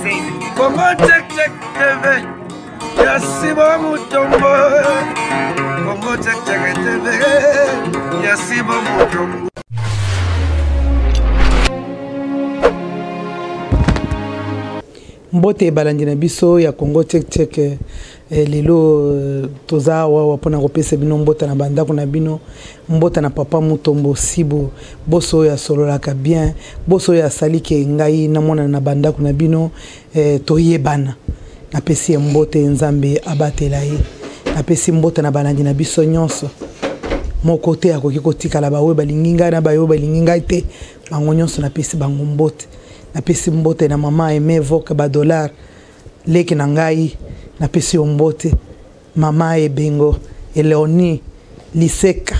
Congo Check Check TV ya Sibo Mutombo. Congo Check Check TV ya Sibo Mutombo. Mbote balandi na biso ya Congo Check Check eh, lelo eh, toza awa mpona kopesa bino mbote na bandako na bino, mbote na papa Mutombo Sibo, boso oyo asololaka bien, boso oyo asali ke ngai namonana na bandako na bino eh, toyebana. Napesi ye mbote, Nzambe abatela ye. Napesi mbote na balandi na biso nyonso, moko te akoki kotikala, baoyo balingi ngai na baoyo balingi ngai te, bango nyonso napesi bango mbote. Napesi mbote na mama Aimé Voke ba dollar leki na ngai, napesi yo mbote mama Ebengo Eleonie Liseka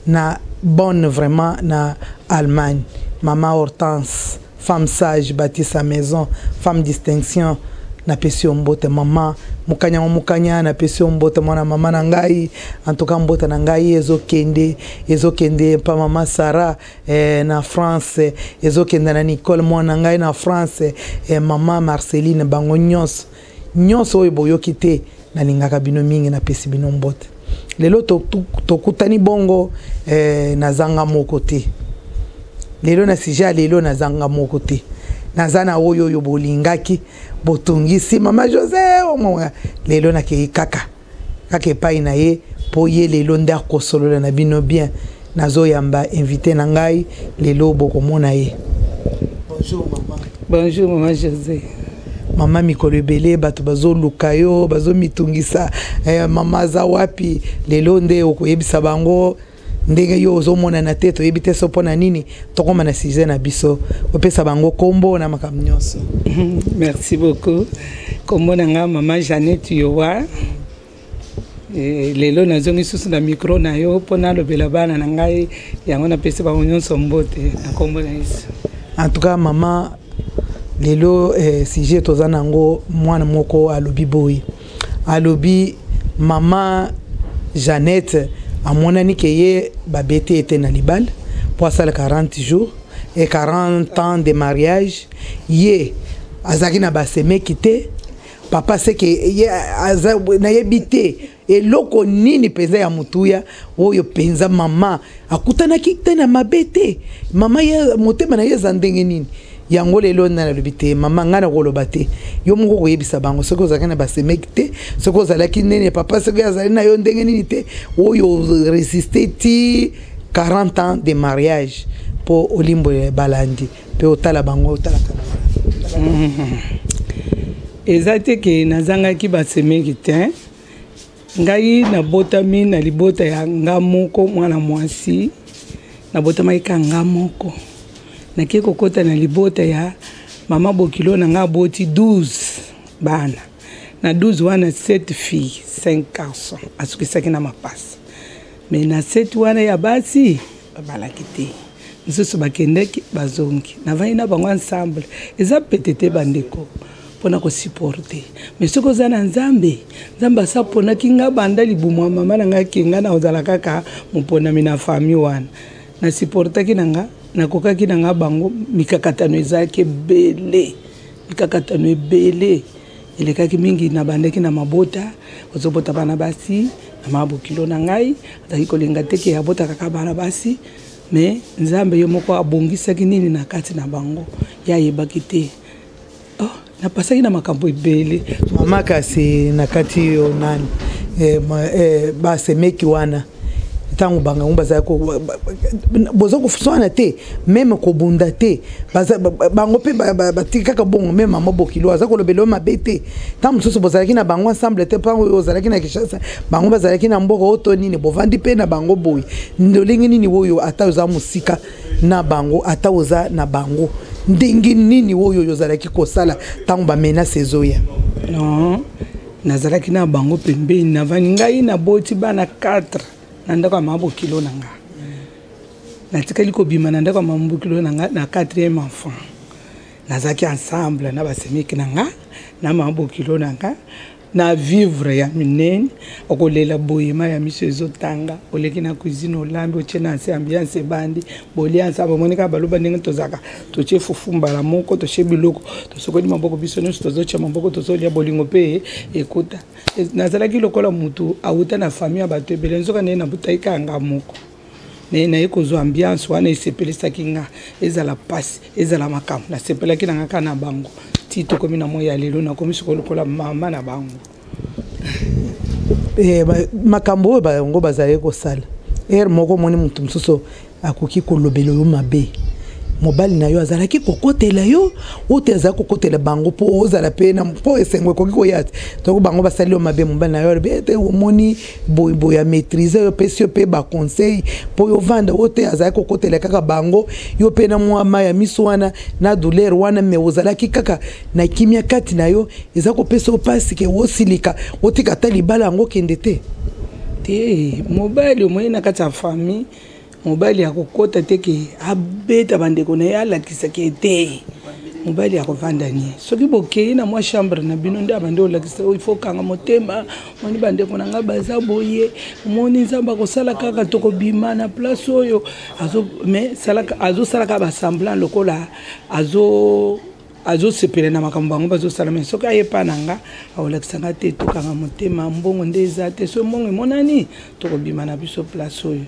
na bonne vraiment na Allemagne, mama Hortense femme sage bâtit sa maison, femme distinction, napesi yo mbote mama Mukanya wa Mukanya, napesi yo mbote mwana mama na ngai. En tout cas mbote na ngai ezokende, ezokende pa mama Sarah na France, ezokende na Nicole mwana ngai na France, mama Marceline, bango nyonso nyonso oyo boyoki te, nalingaka bino mingi, napesi bino mbote. Lelo tokutani bongo, nazanga moko te lelo na sujet ya lelo, nazanga moko te, naza na oyo oyo bolingaki botungisi mama José omonga. Lelo nakei kaka kaka epai na ye mpo ye lelo nde akosolola na bino bien. Nazoyamba invité na ngai lelo, bokomona ye. Bonjour mama. Bonjour mama José. Mama, mikolo ebele bato bazoluka yo, bazomitungisa, mama aza wapi? Lelo nde okoyebisa bango ndenge yo ozomonana te, toyebi te so mpona nini. Tokóma na sujet na biso, opesa bango kombo na makambo nyonso. Merci beaucoup. Kombo na nga mama Jeannette Yowa. Lelo nazongi susu na micro na yo mpo nalobela bana na ngai, yango napesi bango nyonso mbote na nkombo na Yesu. En tout cas mama, lelo sujet toza nango, mwana moko alobi boye, alobi mama Jeannette amonani ke ye babeti ete na libala mpo asala 40 jours et 40 ans de mariage, ye azalaki na basemeki te. Papa seke ye aza, nayebi te eloko nini mpenza ya motuya oyo mpenza mama akutanaki te na mabe te. Mama, ye motema na ye eza ndenge nini? Yango lelo ngai nalobi te mama, ngai nakoloba te, yo moko koyebisa bango soki ozalaki na basemeki te, soki ozalaki nene papa, soki azali na yo ndenge nini te, oyo resiste ti 40 ans de mariage, mpo olimbolela balandi mpe otala bango, otalaka. Eza te ke nazangaki basemeki te. Ngai nabotami na libota ya nga moko mwana mwasi, nabotamaki ka nga moko. Nakei kokɔta na libota ya mama bokilo na nga, aboti 12 bana. Na 12 wana, 7 filles, 5 garçons, asukisaki na mapasa. Mais na 7 wana ya basi babalaki te, misusu bakendeki, bazongi. Navandi na bango ensemble. Eza pete te bandeko mpona kosupporter, mais soki oza na Nzambe, Nzambe asaponaki nga banda libumu ya mama na ngai ke nga na kozala kaka moponami na famille wana. Nasupportaki na nga, nakokaki na nga bango. Mikakatano ezalaki ebele, mikakatano ebele elekaki mingi. Nabandaki na mabota, ozobota bana basi na mabokilo na ngai, azalaki kolinga te ke abota kaka bana basi. Mais Nzambe ye moko abongisaki nini na kati na bango, ye ayebaki te. Oh, napasaki na makambo ebele. Mama, kasi na kati yo nani basemeki wana, ntango bangango bazali boza koswana te, même kobunda te, bango mpe batiki kaka bongo? Même mama bokilo aza kolobela yo mabe te? Ntango mosusu bozalaki na bango ensemble te, mpango oyo ozalaki na Kinshasa, bango bazalaki na mboka oyo to nini, bovandi mpe na bango boye ndolenge nini oyo, ata oza mosika na bango, ata oza na bango ndenge nini oyo oyo ozalaki kosala ntango bamenaces ezoya? Non, nazalaki na bango pembeni, navandi. Ngai naboti bana 4 na ndako ya mama bokilo na nga. Natikali kobima na ndako ya mama bokilo na nga na quatrième enfant. Nazalaki ensemble na basemeki na nga na mama bokilo na nga. Na vivre ya minene, okolela boye mai ya miso ezotanga, oleki na cuisine olambi, otie na nse, ambiance ebandi, bolia ensemble. Omoni kaka baloba ndenge tozalaka, totie fufu mbala moko, totie biloko, tosokoli maboko, biso nyonso tozotia maboko, tozolia, bolingo mpe ekota. Nazalaki lokola motu awuta na famille ya bato ebele, nzoka nde nabutaki kaka nga moko. Me naye kozwa ambiance wana esepelisaki nga, ezala pasi ezala makambo, nasepelaki na nga kaka na bango ti tokomi na moi ya lelo, nakomi sikoyo lokola mama na bango. Eh, makambo oyo bango bazalaki kosala ere moko, omoni moto mosusu akoki kolobela yo mabe, mobali na yo azalaki kokotela yo oyo te, azalaki kokotela bango mpo ozala mpe na mpo esengo ekoki koya te. Toko bango basali yo mabe, mobali na yo alobi ete omoni boyeboye, ya maîtrise yo, opesi yo mpe baconseil mpo yo vanda. Oyo te, azalaki kokotela kaka bango, yo mpe na mwa mai ya miso wana na douleur wana, me ozalaki kaka na kimia kati na yo. Eza kopesa yo mpasi ke osilika, otika ata libala yango, okende te? Te, mobali omoni na kati ya famille, mobali akokota te ke abeta bandeko na ye, alakisaki ete mobali akovanda nie. Soki bokei na mwa chambre na bino, nde abandi olakisa oyo ifo okanga motema. Omoni bandeko na ngai baza boye, omoni Nzambe akosala kaka, tokobima na place oyo. Mais azosala kaka basemblant lokola azo azosepela na makambo bango bazosala. Me soki aye epa na nga, akolakisa nga te, tokanga motema, mbongo nde eza te, soki mbongo emonani tokobima na biso place oyo.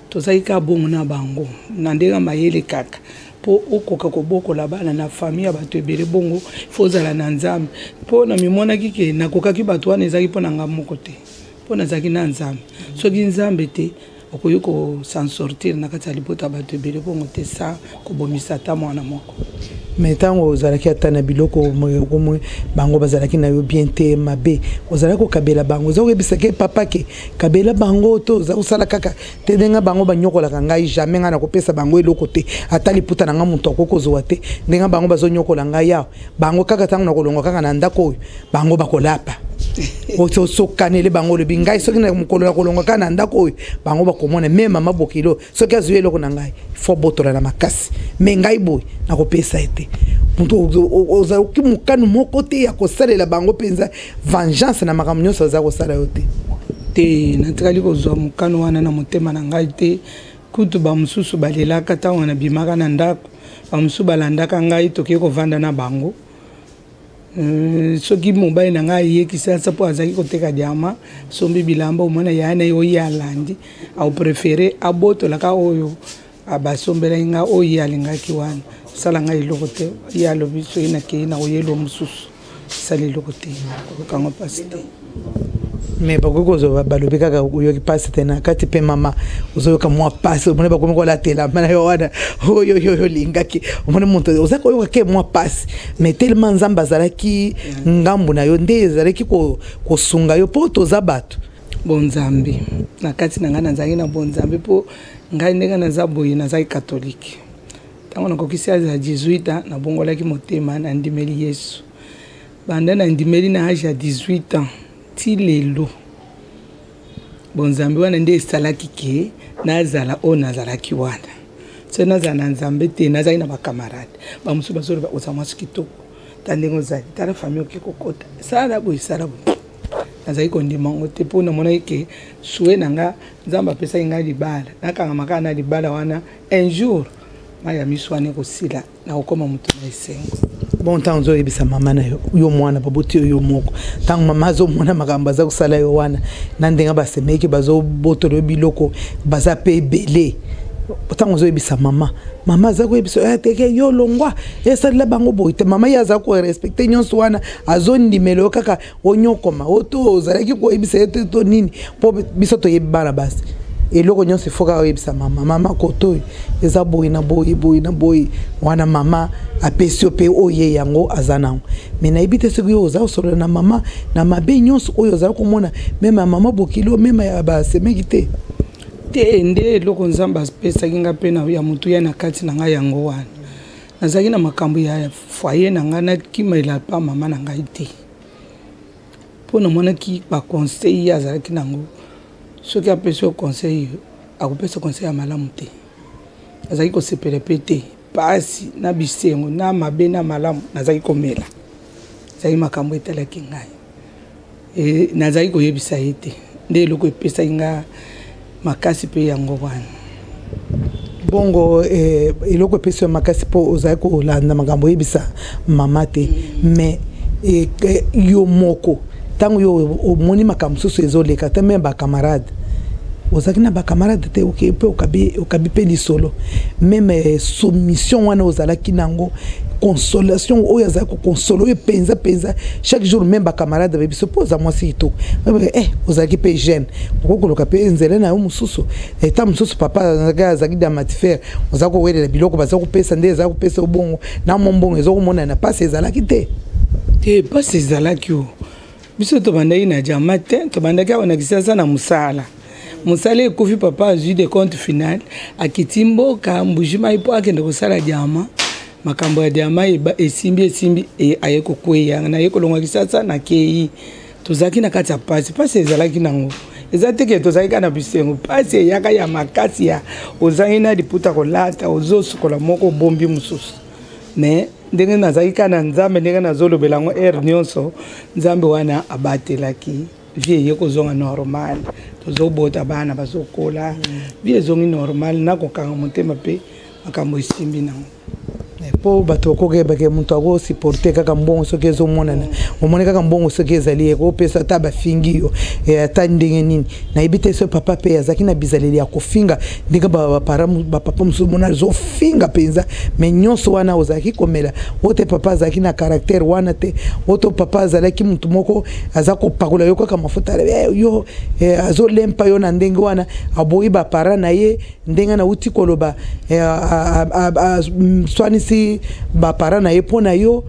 Tozalaki kaka bongo na bango na ndenge ya mayele kaka mpo okoka kobokola bana na famille ya bato ebele bongo, fo ozala na Nzambe. Mpo na mimonaki ke nakokaki bato wana, ezalaki mpo na nga moko te, mpo nazalaki na Nzambe. Soki Nzambe te, okoki ko s'en sortir na kati ya libota ya bato ebele bongo te, sa kobomisa ata mwana moko. Me ntango ozalaki ata na biloko omwe, bango bazalaki na yo bien te, mabe, ozalaki kokabela bango? Oza koyebisaka papa ke kabela bango, to oza kosala kaka te ndenge bango banyokolaka ngai, jamais ngai nakopesa bango eloko te, ata liputa na ngai moto akoki kozwa te, ndenge bango bazonyokola ngai awa, bango kaka ntango nakolongwa kaka na ndako oyo bango bakolapa? Osokanele bango, olobi ngai soki na mokolo ya kolongwa kaka na ndako oyo, bango bakomona me mama bokilo soki azwi eloko na ngai, fo botola na makasi, me ngai boye nakopesa ye te. Moto ozalaki mokano moko te ya kosalela bango mpenza vengeance na makambo nyonso aza kosala yo te? Te, natikali kozwa mokano wana na motema na ngai te. Kutu bamosusu balelaka ntango nabimaka na ndako, bamosusu balandaka ngai, tokei kovanda na bango. Soki mobali na ngai aye Kisasa mpo azalaki koteka diama, sombi bilamba, omona yaya na ye oyo ye alandi, aoprefere abotolaka oyo basombelaki ngai, oyo ye alingaki wana, sala ngai eloko te. Ye alobi soki nakei na koyelo mosusu, sala eloko te, kokanga mpasi te. Me bakoki kozwa, balobi kaka oyoki mpasi te na kati mpe mama ozoyoka mwa mpasi, omoni bakomi kolatela na yo wana oyo oyo olingaki, omoni moto oza koyoka ke mwa mpasi, mais tellement Nzambe azalaki ngambu na yo nde ezalaki kosunga yo, mpo toza bato. Bonzambe na kati na ngai, nazalaki na bonzambe mpo ngai ndenge naza boye, nazalaki katolike. Ntango nakokisi aza 18 ans, nabongolaki motema, nandimeli Yesu. Banda nandimeli na age ya 18 ans ti lelo, bonzambe wana nde esalaki ke nazala oyo nazalaki wana. Soki nazala na Nzambe te, nazalaki na bacamarade bamosusu bazoloba oza mwasi kitoko, ta ndenge ozali, tala famille oke kokota, sala boye, sala boye. Nazalaki kondima yango te, mpo namonaki ke sue na nga, Nzambe apesaki ngai libala, nakangama kaka na libala wana. Un jour mai ya miso wana ekosila, nakokoma moto na esengo. Bon, ntango ozoyebisa mama na yo, yo mwana baboti yo yo moko, ntango mama azomona makambo aza kosala yo wana na ndenge basemeki, bazobotola yo biloko, baza mpe ebele, ntango ozoyebisa mama, mama aza koyebisa teke yo longwa, esalela bango boye te. Mama ye aza korespecte nyonso wana, azondimela yo kaka onyokoma o to ozalaki koyebisa ye te to nini? Mpo biso toyebi bana basi, eloko nyonso ifo kaka oyebisa mama: mama, koto oyo eza boye na boye, boye na boye. Wana mama apesi yo mpe oyo ye yango aza nango. Me nayebi te soki yo oza kosolola na mama na mabe nyonso oyo ozali komona, meme ya mama bokilo, meme ya basemeki te? Te, nde eloko Nzambe apesaki nga mpe ya motuya na kati na ngai yango wana. Nazalaki na makambo ya foyer na ngai, nakimela pa mama na ngai te, mpo namonaki baconseil ye azalaki nango. Soki apesi yo conseil, akopesa conseil ya malamu te. Azalaki kosepela mpe te. Pasi na bisengo na mabe na malamu nazalaki komela, ezalaki makambo etalaki ngai. E, nazalaki koyebisa ye te nde eloko epesaki nga makasi mpe yango wana. Bongo eh, eloko epesi yo makasi mpo ozali kolanda makambo oyebisa mama te, mais eh, eh, yo moko ntango yo omoni makambo mosusu ezoleka te, me bacamarade ozalaki na bacamarade te, mpe okabi, okabi mpe lisolo meme soumission wana ozalaki nango, consolation oyo azali kokonsole oyo mpenza mpenza chaque jour, meme bacamarade bayebi so mpo oza mwasi kitoko, eh, ozalaki mpe jeune, okoki koluka mpe nzela na yo mosusu. Eta mosusu papa azalaki diamatifere, oza kowelela biloko baza kopesa, nde eza kopesa obongo na mombongo ezokomonana, mpasi ezalaki te? Te, mpasi ezalaki. O biso tobandaki na diama te, tobandaki awa na Kisasa na mosala. Mosala ekufi, papa azwi de compte final, akiti mboka Mbujimai mpo akende kosala diama. Makambo ya diama esimbi esimbi, aye kokweya, naye kolongwa Kisasa, nakei. Tozalaki na kati ya pasi. Pasi ezalaki nango, eza te ke tozalaki kaka na bisengo. Pasi eyaka ya makasi, ya ozangi na liputa kolata, ozosukola moko, obombi mosusu. Mais ndenge nazalaki kaka na Nzambe, ndenge nazolobela yango heure nyonso, Nzambe wana abatelaki vie, eye kozonga normal, tozobota bana, bazokola, vie ezongi normal, nakokanga motema mpe makambo esimbi nango. Mpo bato bakokebake, moto akosupporte kaka mbongo soki ezomonana, omoni kaka mbongo soki ezali, ekopesa ata bafingi yo, ata ndenge nini. Nayebi te so papa mpe azalaki na bizaleli ya kofinga ndenge bapapa mosusu mona azofinga mpenza, mais nyonso wana ozalaki komela oyo te. Papa azalaki na caractère wana te, oyo to papa azalaki motu moko aza kopakola yo kaka mafuta, yo azolempa yo na ndenge wana, aboyi bapara na ye. Ndenge nauti koloba, aswanisi bapara na ye mpo na yo,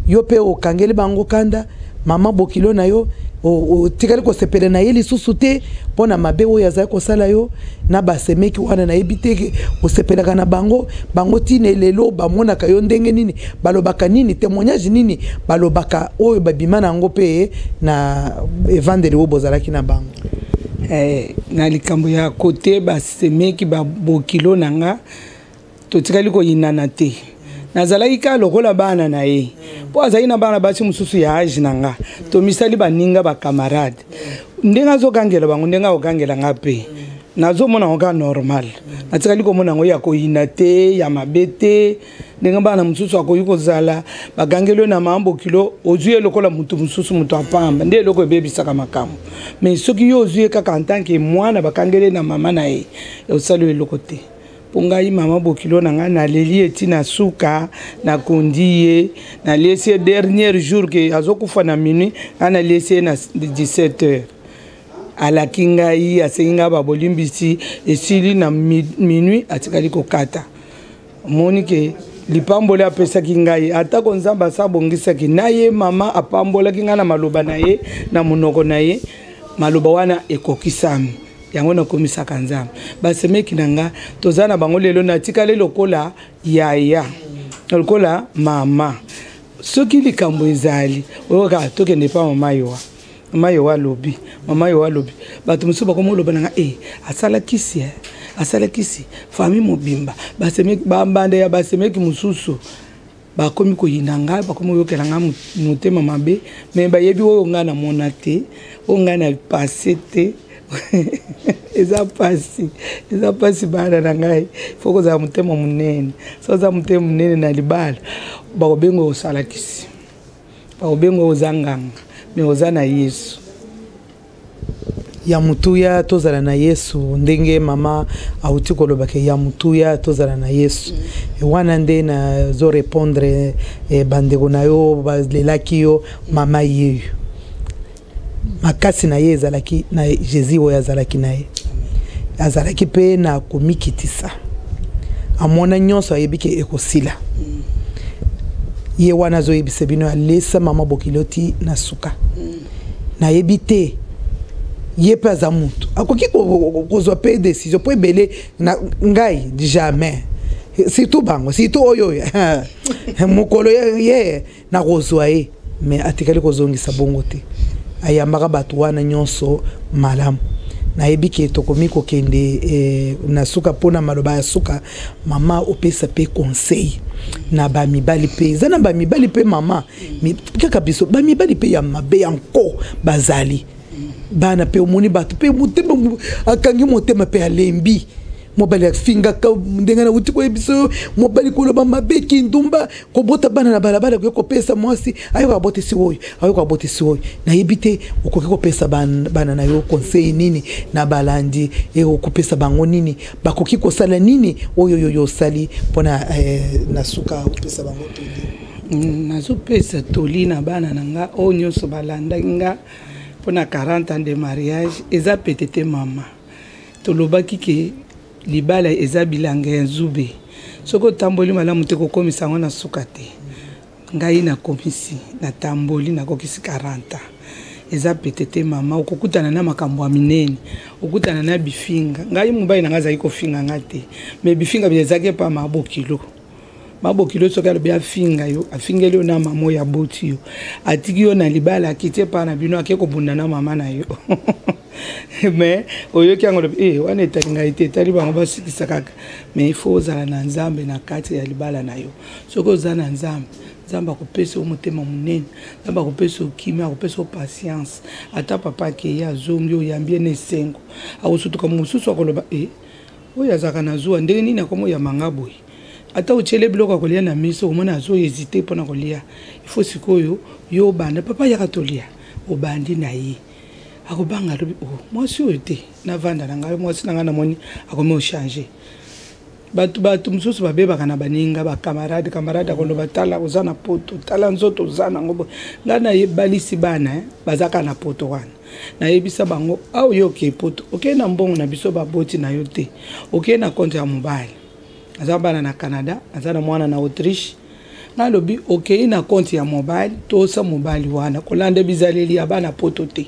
yo mpe okangeli bango kanda. Mama bokilo na yo otikali kosepela na ye lisusu te mpo na mabe oyo azali kosala yo na basemeki wana. Nayebi te osepelaka na bango, bango ntina lelo bamonaka yo ndenge nini, balobaka nini, témoignage nini balobaka oyo babima na yango mpe na evandeli oyo bozalaki na bango? Na likambo ya kote basemeki babokilo na nga, totikali koyinana te. Nazalaki kaka lokola bana na ye, mpo azalaki na bana basi mosusu ya age na nga, tomisali baninga, bacamarade. Ndenge azokangela bango, ndenge akokangela nga mpe nazomona yango kaka normal. Natikali komona yango ya koyina te, ya mabe te. Ndenge bana mosusu akoki kozala bagangeli oyo na mambokilo, ozwi ye lokola motu mosusu, moto apamba, nde eloko ebebisaka makambo. Mais soki yo ozwi ye kaka en tant que mwana bakangeli ye na mama na ye, osali oyo eloko te. Mpo ngai mama bokilo na ngai, naleli ye ti na suka, nakundi ye, naliesi ye dernier jour ke azokufa na minuit, ngai naliesi ye na 17 heures. Alaki ngai, asengi ngai babolimbisi, esili na minuit, atikali kokata. Omoni ke lipamboli apesaki ngai, atako Nzambe asa abongisaki na ye, mama apambolaki ngai na maloba na ye, na monoko na ye, maloba wana ekokisami. Yango nakomisaka Nzambe. Basemeki na nga, toza na bango lelo, natikali lokola yaya, lokola mama. Soki likambo ezali, oyoka tokende pa mama Yoa, mama Yoa alobi, mama Yoa alobi. Bato mosusu bakoma oloba na nga e asala kisi, asala kisi, famille mobimba, basemeki, bambanda ya basemeki mosusu bakomi koyina ngai, bakomi koyokela ngai motema mabe. Me bayebi oyo ngai namona te, oyo ngai na passe te. Eza pasi, eza pasi. Bana na ngai, fo kozala motema monene. So oza motema monene na libala, bakobenga osala kisi, bakobenga oza nganga, me oza na Yesu. Ya motuya tozala na Yesu. Ndenge mama auti kolobaka, ya motuya tozala na Yesu. Wana nde nazo répondre bandeko na yo balelaki yo. Mama yeyo, makasi na ye ezalaki na Jésus oyo azalaki na ye. Azalaki mpe na komikitisa, amona nyonso, ayebi ke ekosila. Ye wana azoyebisa bino, alesa mama bokilo ti na suka. Nayebi te, ye mpe aza motu, akoki kozwa mpe décision mpo ebele na ngai jamais, surtout bango, surtout oyo oyo mokolo ye nakozwa ye. Mais atikali kozongisa bongo te, ayambaka bato wana nyonso malamu. Nayebi ke tokomi kokende eh, na suka mpo na maloba ya suka. Mama, opesa mpe conseil na bamibali mpe eza na bamibali mpe mama, kaka biso bamibali mpe ya mabe ya nko bazali bana mpe omoni bato mpe motema akangi motema mpe alembi. Mobali afingaka ndenge nauti koyebisa yo, mobali koloba mabe, kindumba, kobota bana na balabala, koki kopesa mwasi ayoka abotisi oyo, ayoka abotisi oyo. Nayebi te okoki kopesa bana na yo conseil nini na balandi e, okopesa bango nini, bakoki kosala nini oyo yo osali mpona eh, na suka opesa bango toli? Nazopesa toli na bana na nga oyo nyonso balandaki nga mpona 40 ans de mariage. Eza pete te, mama. Tolobaki ke libala eza bilanga ya nzube, soki otamboli malamu te, kokomisa yango na suka te. Ngai nakomisi, natamboli, nakokisi 40 ans. Eza pete te, mama. Okokutana na makambo ya minene, okutana na bifinga. Ngai mobali na ngai azali kofinga nga te, mais bifinga bi ezalaki epa mabokilo. Mabokilo soki alobi afinga yo, afingeli yo na mama oyo aboti yo, atiki yo na libala, akiti epa na bino, ake kobunda na mama na yo. Mais oyoki yango, olobi eh, wana etali ngai te, etali bango, basikisa kaka. Mais il faut ozala na Nzambe na kati ya libala na yo. Soki oza na Nzambe, Nzambe akopesa yo motema monene, Nzambe akopesa yo kimia, akopesa yo patience. Ata papa akei, azongi, oyambi ye na esengo. Akosutuka mosusu, akoloba e oyo azalaka na zuwa, ndenge nini akomoyamba nga boye? Ata otiele biloko ya kolia na miso, omona azo hésite mpona kolia. Il faut sikoyo yo obanda: "Papa, yaka tolia." Obandi na ye, akobanga, alobi: "O oh, mwasi oyo te, navanda na ngai, mwasi na ngai." Namoni akomi ochange. Bato mosusu babebaka na baninga, bacamarade. Camarade akoloba: "Tala, oza na poto, tala nzoto oza nango boye." Ngai nayebalisi bana eh, baza kaka na poto wana. Nayebisa bango: "Awa yo okei poto, okei na mbongo na biso baboti na yo te, okei na compte ya mobali." Aza bana na Canada, aza na mwana na Autriche. Nalobi: "Okei na compte ya mobali, tosa mobali wana, kolanda bizaleli ya bana poto te.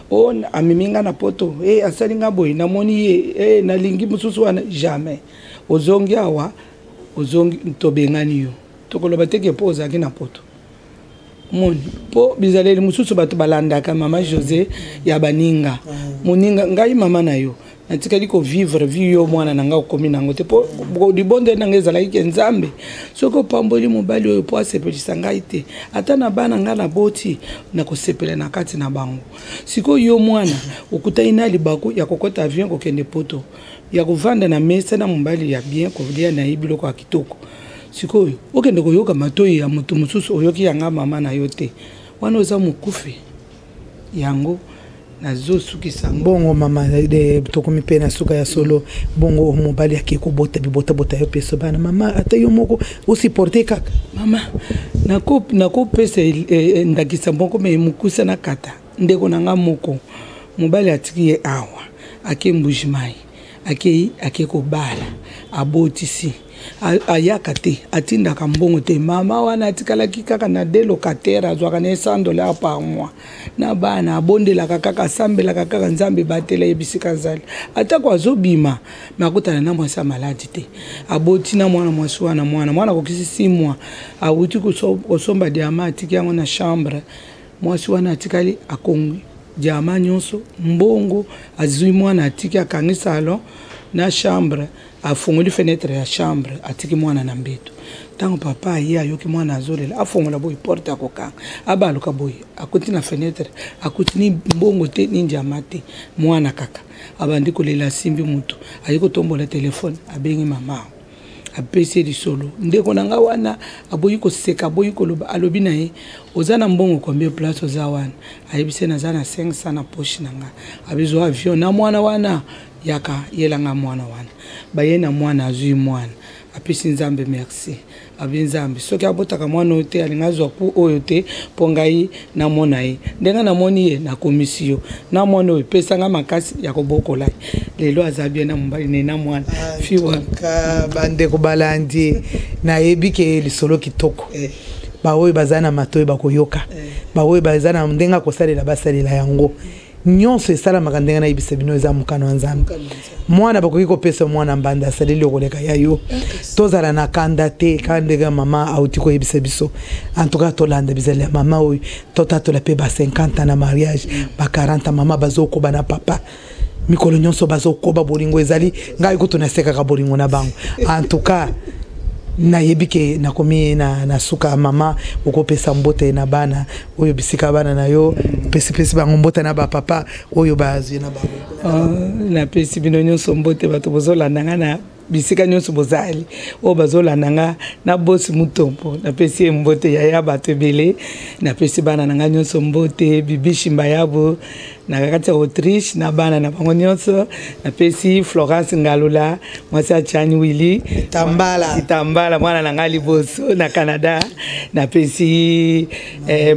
O amemi nga na poto e, asali nga boye, namoni ye e, nalingi mosusu wana." Jamais. Ozongi awa, ozongi, tobengani yo, tokoloba teke mpo ozalaki na poto. Moni mpo bizaleli mosusu bato balandaka, mama José, ya baninga. Moninga ngai, mama na yo, natikali kovivre vie yo mwana na ngai okomi nango te, mpo libondeli na ngai ezalaki ke: "Nzambe, soki opamboli mobali oyo mpo asepelisa ngai te, ata na bana ngai naboti, nakosepela na kati na bango." Sikoyo yo mwana okutani na libaku ya kokɔta avion, kokende poto, ya kovanda na mesa na mobali ya bien, kolia na ye biloko ya kitoko. Sikoyo okende koyoka matoi ya moto mosusu, oyoki yanga mama na yo te, wana oza mokufi. Yango nazosukisa. Bongo mama, tokomi mpe na suka ya solo. Bongo mobali ake kobota bibotabota, yo mpe bana, mama, ata yo moko osupporte kaka? Mama, nakopesa ndakisa moko me mokusa na kata. Ndeko na nga moko, mobali atiki ye awa, ake Mbujimai, akei, ake kobala, abotisi, ayaka te, atindaka mbongo te. Mama wana atikalaki kaka na de locataire, azwaka na ye 100 $ par mois na bana. Abondelaka kaka, asambelaka kaka, Nzambe ebatela ye bisika azali. Atako azobima, me akutana na mwasi ya maladi te. Aboti na mwana mwasi wana, mwana akokisi 6 mois, awuti kosomba diamant, atiki yango na chambre. Mwasi wana atikali akongi diamant nyonso, mbongo azwi, mwana atiki, akangi salon na chambre, afongoli fenêtre ya chambre, atiki mwana na mbeto. Ntango papa aye, ayoki mwana azolela, afongola boye porte, akokanga, abaluka boye, akuti na fenêtre, akuti ni mbongo te, ni diamant te, mwana kaka. Abandi kolela, asimbi motu, aye kotombola telefone, abengi mama, apesi ye lisolo. Ndeko na nga wana aboyi koseka, aboyi koloba. Alobi na ye: "Oza na mbongo combien place oza wana?" Ayebisi ye: "Naza na 500 na poche na nga." Abizwa avion na mwana wana: "Yaka, yelanga mwana wana." Baye na mwana, azwi mwana, apesi Nzambe merci. Abi: "Nzambe, soki abotaka mwana oyo te, alingi azwa ku oyo te, mpo ngai namona ye ndenge namoni ye. Nakomisi yo na mwana oyo, epesanga makasi ya kobokola ye." Lelo aza bien na mobali ne na mwana fi wana. Bandeko balandi, nayebi ke lisolo kitoko eh. Baoyo baza na matoi bakoyoka eh. Baoyo baza na ndenge akosalela, basalela yango nyonso. Esalamaka ndenge nayebisa bino, eza mokano ya Nzambe. Mwana bakoki kopesa mwana mbanda, asaleli okoleka ya yo. Tozala na kanda te, kaka ndenge mama auti koyebisa biso. En tout cas, tolanda bizali ya mama oyo, totatola mpe ba 50 na mariage, ba 40, mama bazokoba na papa. Mikolo nyonso bazokoba bolingo ezali ngai kutu nasekaka bolingo na bango. En tout cas nayebi ke nakomi na, na suka. Mama, okopesa mbote na bana oyo bisika bana na yo, pesipesi bango mbote na bapapa oyo bazwi na bango. Napesi bino nyonso mbote, bato bozolanda nga na bisika nyonso bozali, oyo bazolanda nga na bosi Mutombo, napesi ye mbote, yaya bato ebele. Napesi bana na nga nyonso mbote, Bibishi Mbayabo na kati ya Autriche na bana na bango nyonso. Napesi Florence Ngalula, mwasi ya Chani Willi Tambala. Tambala, mwana na ngai liboso na Canada. Napesi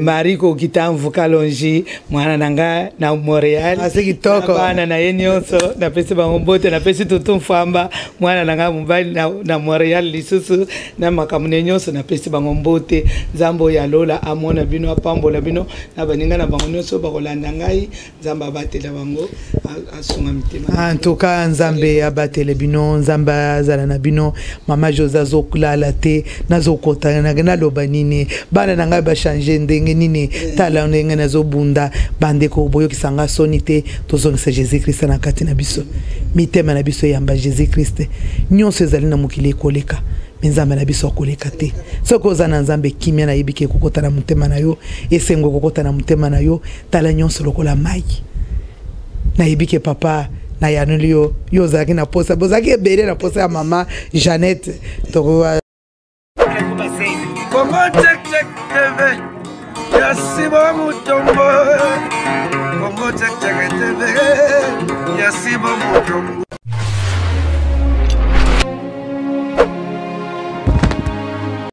Marie Kokitamvu Kalonji, mwana na ngai na Montréal. Asi kitoko. Na bana na ye nyonso, napesi bango mbote. Napesi Tutu Mfamba, mwana na ngai mobali na Montréal lisusu, na makambo ne nyonso, napesi bango mbote. Nzambe oyo alola amona bino, apambola bino na baninga na bango nyonso bakolanda ngai. Nzambe abatela bango, asunga mitema. En tout cas, Nzambe abatele bino, Nzambe azala na bino. Mama Jose azokolala te, nazokota, naloba nini? Bana na ngai bachange ndenge nini? Tala ndenge nazobunda. Bandeko, boyokisa nga soni te. Tozongisa Jésus Christ na kati na biso, mitema na biso eyamba Jésus Christ. Nyonso ezali na mokili ekoleka, me Nzambe na biso akoleka te. Soki oza na Nzambe, kimia nayebi ke ekokota na motema na yo, esengo ekokota na motema na yo. Tala nyonso lokola mai. Nayebi ke papa nayanoli yo, yo ozalaki na posa, bozalaki ebele na posa ya mama Jeannette. Toko Congo Check Check TV ya Sibo Mutombo. Congo Check Check TV ya Sibo Mutombo.